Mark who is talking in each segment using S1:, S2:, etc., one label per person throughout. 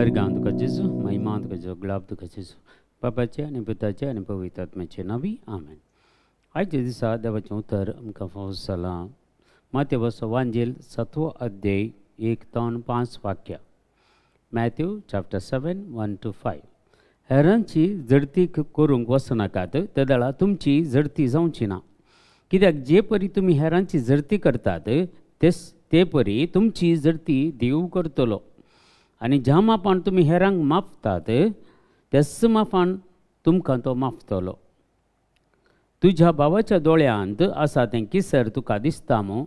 S1: अर्गां तुका जेजू, महिमा तुका जेजू, गुलाब तुका जेजू, बापाचे आनी पुताचे आनी पवित्र आत्म्याचे नांवी आमेन. आयच्या दिसा देवाचें उतर आमकां फावो जालां मातेवसो वांजेल 7वो अध्याय 1 ते 5 वाक्या. Matthew chapter 7 1 to 5. हेरांची झडती करूंक वचनाकात, तेदळा तुमची झडती जावची ना. कित्याक जे परी तुमी हेरांची झडती करतात ते परी तुमची झडती देव करतलो. आनी ज्या मापान तुमी हेरांक मापतात त्याच मापान तुमकां तो मापतलो. तुज्या भावाच्या दोळ्यांत आसा तें किसर तुका दिसता मू,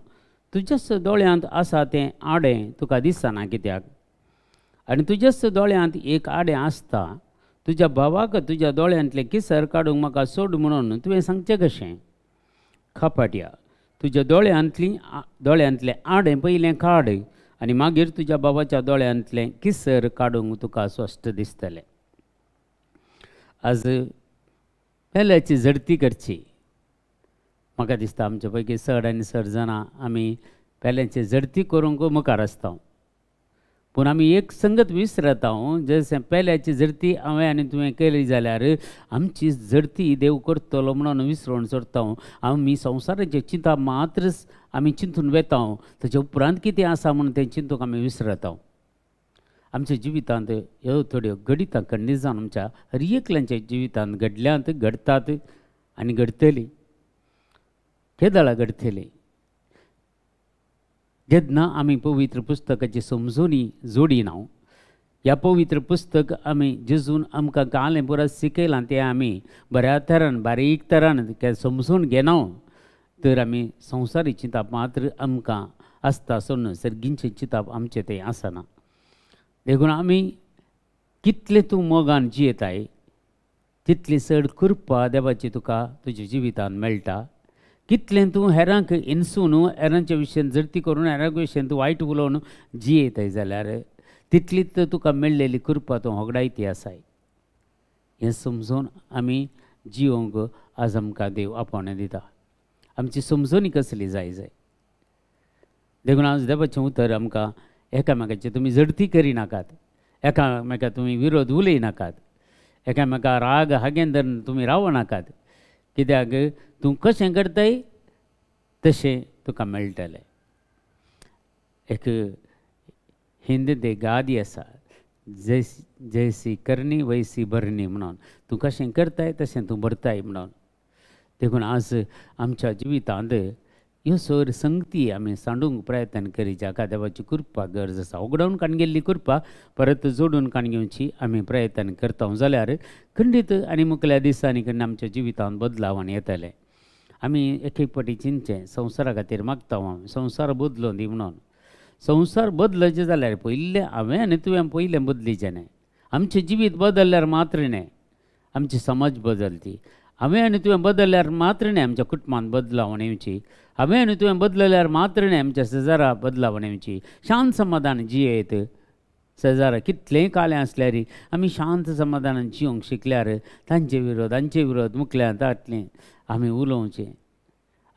S1: तुज्याच दोळ्यांत आसा तें आडें तुका दिसना कित्याक? आनी तुज्याच दोळ्यांत एक आडें आसता, तुज्या भावाक तुज्या दोळ्यांतलें किसर काडूंक म्हाका सोड म्हणून तुवें सांगचें कशें? खपाट्या, तुज्या दोळ्यांतलें आडें पयलें काड आनी मागीर तुज्या बाबाच्या दोळ्यांतलें किसर काडूंक तुका स्वस्थ दिसतलें. आज पेल्याची झडती करची. म्हाका दिसता आमचे पैकी चड आनी चड जाणां आमी पेल्याची झडती करूंक मुखार आसता, पूण आमी एक संगत विसरता. जशें पेल्याची झडती हांवें आनी तुवें केली जाल्यार आमची झडती देव करतलो म्हणून विसरून सोडता. आमी संवसाराचें चिंता मात्र आमी चिंतून वेता, ताचे उपरांत कितें आसा म्हणून तें चिंतूंक आमी विसरता. आमच्या जिवितांत ह्यो थोड्यो घडितां खंडीत जावन आमच्या हर एकल्यांच्या जिवितांत घडल्यांत, घडटात आनी घडटलीं. केदळा घडटलीं जेन्ना आमी पवित्र पुस्तकाची समजूनी जोडिना. ह्या पवित्र पुस्तक आमी जेजून आमकां कालें पुराय शिकयलां तें आमी बऱ्या तरान बारीक तरान समजून घेना तर आमी संवसारी चिंताप मात्र आमकां आसता सोडून सर्गींचें चिंताप आमचें तें आसना. देखून आमी कितलें तूं मोगान जियेताय तितली चड कृपा देवाची तुका तुज्या जिवितान मेळटा. कितलें तूं हेरांक इन्सून हेरांच्या विशयान झडती करून हेरांक विशयान तूं वायट उलोवन जियेताय जाल्यार तितलीच तुका मेळ्ळेली कृपा तूं होगडायती आसाय. हें समजून आमी जिवंक आज आमकां देव आपोवणें दिता. आमची समजूनी कसली जाय जाय. देखून आज देवाचें उतर आमकां एकामेकाची तुमी झडती करिनाकात, एकामेका तुमी विरोध उलयनाकात, एकामेका राग हागेन धरून तुमी रावनाकात. कित्याक तूं कशें करताय तशें तुका मेळटलें. एक हिंदींत एक गादी आसा, जैसी करणी वैसी भरणी म्हणून. तूं कशें करताय तशें तूं भरताय म्हणून. देखून आज आमच्या जिवितांत ह्यो सर संगती आमी सांडूंक प्रयत्न करी, जाका देवाची कृपा गरज आसा. उगडावन काण गेल्ली कृपा परत जोडून काण घेवची आमी प्रयत्न करता जाल्यार खंडीत आनी मुखल्या दिसांनी खंड आमच्या जिवितांत बदलाव येतले. आमी एक एक फावटी चिंतचें संवसारा खातीर मागता हांव संवसार बदलोन दी म्हणून. संवसार बदलचें जाल्यार पयलें हांवें आनी तुवें पयलें बदलीचें न्हय. आमचें जिवीत बदलल्यार मात्र न्हय आमची समाज बदलती. हांवें आनी तुवें बदलल्यार मात्र न्हय आमच्या कुटुंबांत बदलावण येवची. हांवें आनी तुवें बदलल्यार मात्र न्हय आमच्या शेजारा बदलावण येवची. शांत समाधान जियेत शेजारा कितलेंय कालें आसल्यार आमी शांत समाधानान जिवंक शिकल्यार तांचे विरोध हांचे विरोध मुखल्यान तातलें आमी उलोवचें.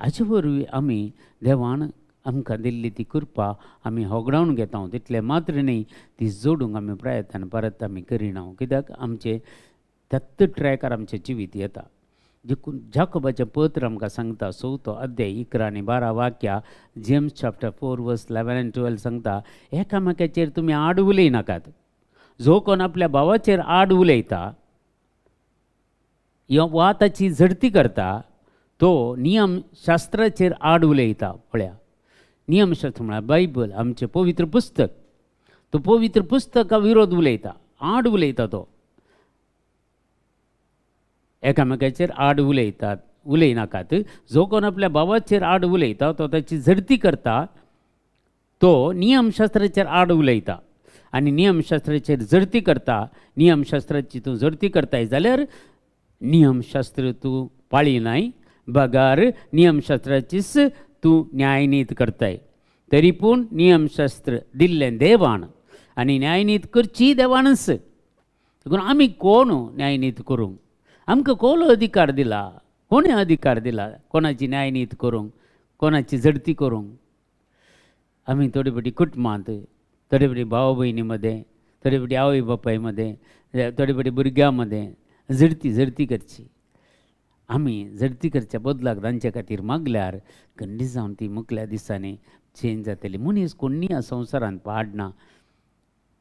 S1: हाचे वरवीं आमी देवान आमकां दिल्ली ती कृपा आमी होगडावन घेता. तितलें मात्र न्हय ती जोडूंक आमी प्रयत्न परत आमी करिना. कित्याक आमचें त्याच ट्रॅकार आमचें जिवीत येता. देखून जाकोबाचें पत्र आमकां सांगता 4 अध्याय 11 आनी 12 वाक्या, जेम्स चॅप्टर 4 वर्स 11 आनी 12 सांगता, एकामेकाचेर तुमी आड उलयनाकात. जो कोण आपल्या भावाचेर आड उलयता वा ताची झडती करता तो नियमशास्त्राचेर आड उलयता. पळया, नियमशास्त्र म्हळ्यार बायबल, आमचें पवित्र पुस्तक. तो पवित्र पुस्तका विरोध उलयता, आड उलयता. तो एकामेकाचेर आड उलयतात उलयनाकात. जो कोण आपल्या भावाचेर आड उलयता तो ताची झडती करता, तो नियमशास्त्राचेर आड उलयता. आनी नियमशास्त्राचेर झडती करता, नियमशास्त्राची तूं झडती करताय जाल्यार नियमशास्त्र तूं पाळिनाय, बगार नियमशास्त्राचीच तूं न्यायनीत करताय. तरी पूण नियमशास्त्र दिल्लें देवान आनी न्यायनीत करची देवानच. देखून आमी कोण न्यायनीत करूंक? आमकां कोलो अधिकार दिला? कोणें अधिकार दिला कोणाची न्यायनीत करूंक, कोणाची झडती करूंक? आमी थोडे फावटी कुटुंबांत, थोडे फावटी भाव भयणी मदें, थोडे फावटी आवय बापाय मदें, थोडे फावटी भुरग्यां मदें झडती झडती करची. आमी झडती करच्या बदलाक तांचे खातीर मागल्यार खंडीत जावन ती मुखल्या दिसांनी चेंज जातली. मनीस कोण्णी ह्या संवसारांत पाडना.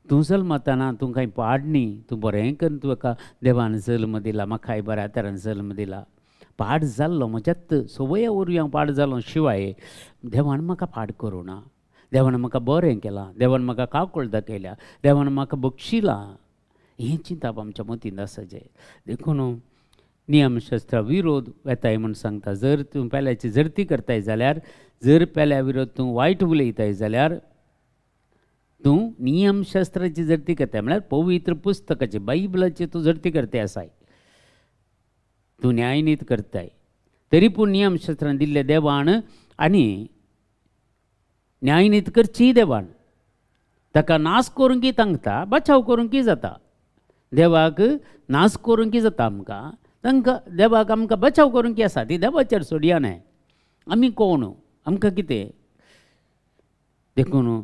S1: तूं जल्मताना तूं कांय पाड न्ही, तूं बरें करून तुका देवान जल्म दिला, म्हाकाय बऱ्या तरान जल्म दिला. पाड जाल्लो म्हज्यात संवया वरवीं हांव पाड जालो, शिवाय देवान म्हाका पाड करूं ना. देवान म्हाका बरें केलां, देवान म्हाका काकूळ दाखयल्या, देवान म्हाका बक्षिलां. हें चिंतप आमच्या मतींत आसाचें. देखून नियमशास्त्रा विरोध वेताय म्हूण सांगता. जर तूं पेल्याची झडती करताय जाल्यार, जर पेल्या विरोध तूं वायट उलयताय जाल्यार तूं नियमशास्त्राची झडती करताय, म्हळ्यार पवित्र पुस्तकाची बायबलाची तूं झडती करताय आसाय, तूं न्यायनीत करताय. तरी पूण नियमशास्त्रान दिल्ले देवान आनी न्यायनीत करची देवान, ताका नाश करूंक तांकता, बचाव करूंक जाता. देवाक नाश करूंक जाता आमकां, तांकां देवाक आमकां बचाव करूंक आसा, ती देवाचेर सोडया न्हय. आमी कोण, आमकां कितें? देखून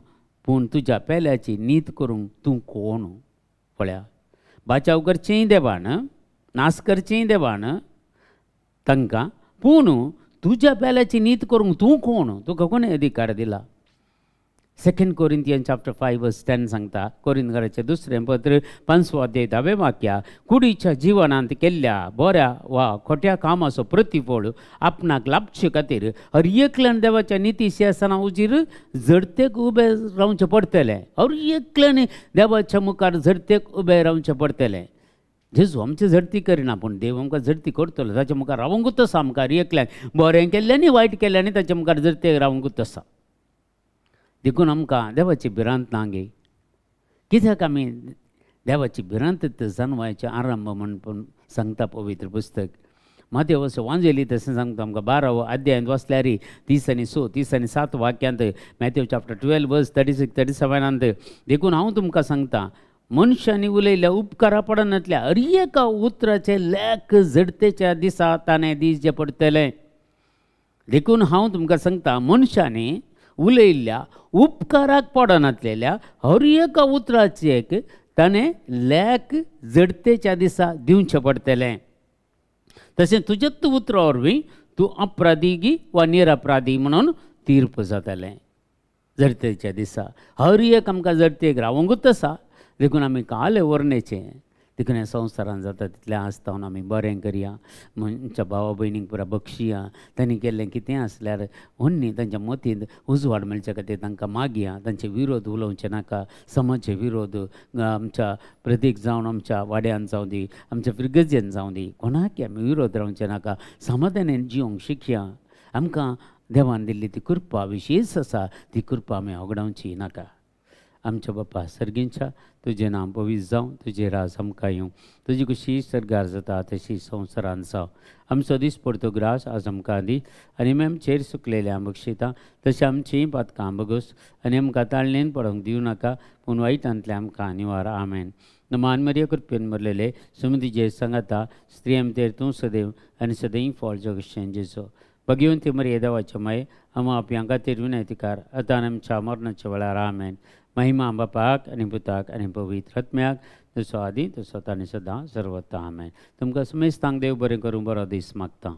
S1: पूण तुज्या पेल्याची नीत करूंक तूं कोण? पळया, बचाव करचेंय देवान, नाश करचेंय देवान तांकां, पूण तुज्या पेल्याची नीत करूंक तूं कोण? तुका कोणें अधिकार दिला? 2 Corinthians chapter 5 verse 10 सांगता, कोरिंथकाराचें दुसरें पत्र 5वो अध्याय 10वें वाक्य, कुडीच्या जिवनांत केल्ल्या बऱ्या वा खोट्या कामाचो प्रतिफळ आपणाक लाभचे खातीर हर एकल्यान देवाच्या निती सिंहासना उजीर झडतेक उबें रावचें पडटलें. हर एकल्यान देवाच्या मुखार झडतेक उबें रावचें पडटलें. जेजू आमची झडती करिना, पूण देव आमकां झडती करतलो. ताच्या मुखार रावंकूच आसा आमकां हर एकल्यान, बरें केल्ल्यानी वायट केल्ल्यानी ताच्या मुखार झडतेक रावंकूच आसा. देखून आमकां देवाची भिरांत ना गे. कित्याक आमी देवाची भिरांत जाणवायचे आरंभ म्हण सांगता पवित्र पुस्तक. मातेवस वांजेली तशें सांगता आमकां 12वो अध्यायांत वाचल्यार 30 आनी 6, 30 आनी 7 वाक्यांत, मॅथ्यू चॅप्टर 12 वर्स 36, 37. देखून हांव तुमकां सांगता, मनशांनी उलयल्ल्या उपकारा पडनातल्या हर एका उतराचें लेख झडतेच्या दिसा ताणें दिवचें पडटलें. देखून हांव तुमकां सांगता, मनशांनी उलयल्ल्या उपकाराक पडनातलेल्या हर एका उतराचें ताणें लेख झडतेच्या दिसा दिवचें पडटलें. तशें तुजेच उतरा वरवीं तूं अपराधी वा निरपराधी म्हणून तीर्प जातलें झडतेच्या दिसा. हर एक आमकां झडतेक रावंकूच आसा. देखून आमी काले व्हरणेचें. देखून ह्या संवसारांत जाता तितलें आसतावन आमी बरें करया, आमच्या भावा भयणींक पुरा बक्षिया, तांणी केल्लें कितें आसल्यार व्हडली तांच्या मतींत उजवाड मेळच्या खातीर तांकां मागया, तांचे विरोध उलोवचें नाका, समाजचे विरोध आमच्या प्रतीक जावन आमच्या वाड्यान जावं दी, आमच्या फिरगजेन जावं दी, कोणाक आमी विरोध रावचें नाका. समाधानान जिवंक शिकया. आमकां देवान दिल्ली ती कृपा विशेश आसा, ती कृपा आमी होगडावची नाका. आमच्या बापा सर्गींच्या, तुजें नांव पवित्र जावं, तुजें राज आमकां येवं, तुजी खुशी सर्गार जाता तशी संवसारान जावं. आमचो दीस पडतो ग्रास आज आमकां दी, आनी आमी आमचेर सुकलेले बक्षिता तशें आमचीं पातकां बगोस, आनी आमकां ताळणेन पडोवंक दिवं नाका, पूण वायटांतलें आमकां निवार. आमेन. मान मरिया कृपेन भरलेले, सुमती सांगाता, स्त्री आमचेर तूं सदैव आनी सदैव फळ जगशें जेजो. भगवंती मरिये देवाचे माये, आमा आपल्या खातीर विनंतीकार, आतां आमच्या मरणाच्या वेळार. आमेन. महिमा बापाक आनी पुताक आनी पवित्र आत्म्याक, जसो आदी तसो आनी सदां सर्वत्र. आमेन. तुमकां समेस्तांक देव बरें करूं, बरो दीस मागता.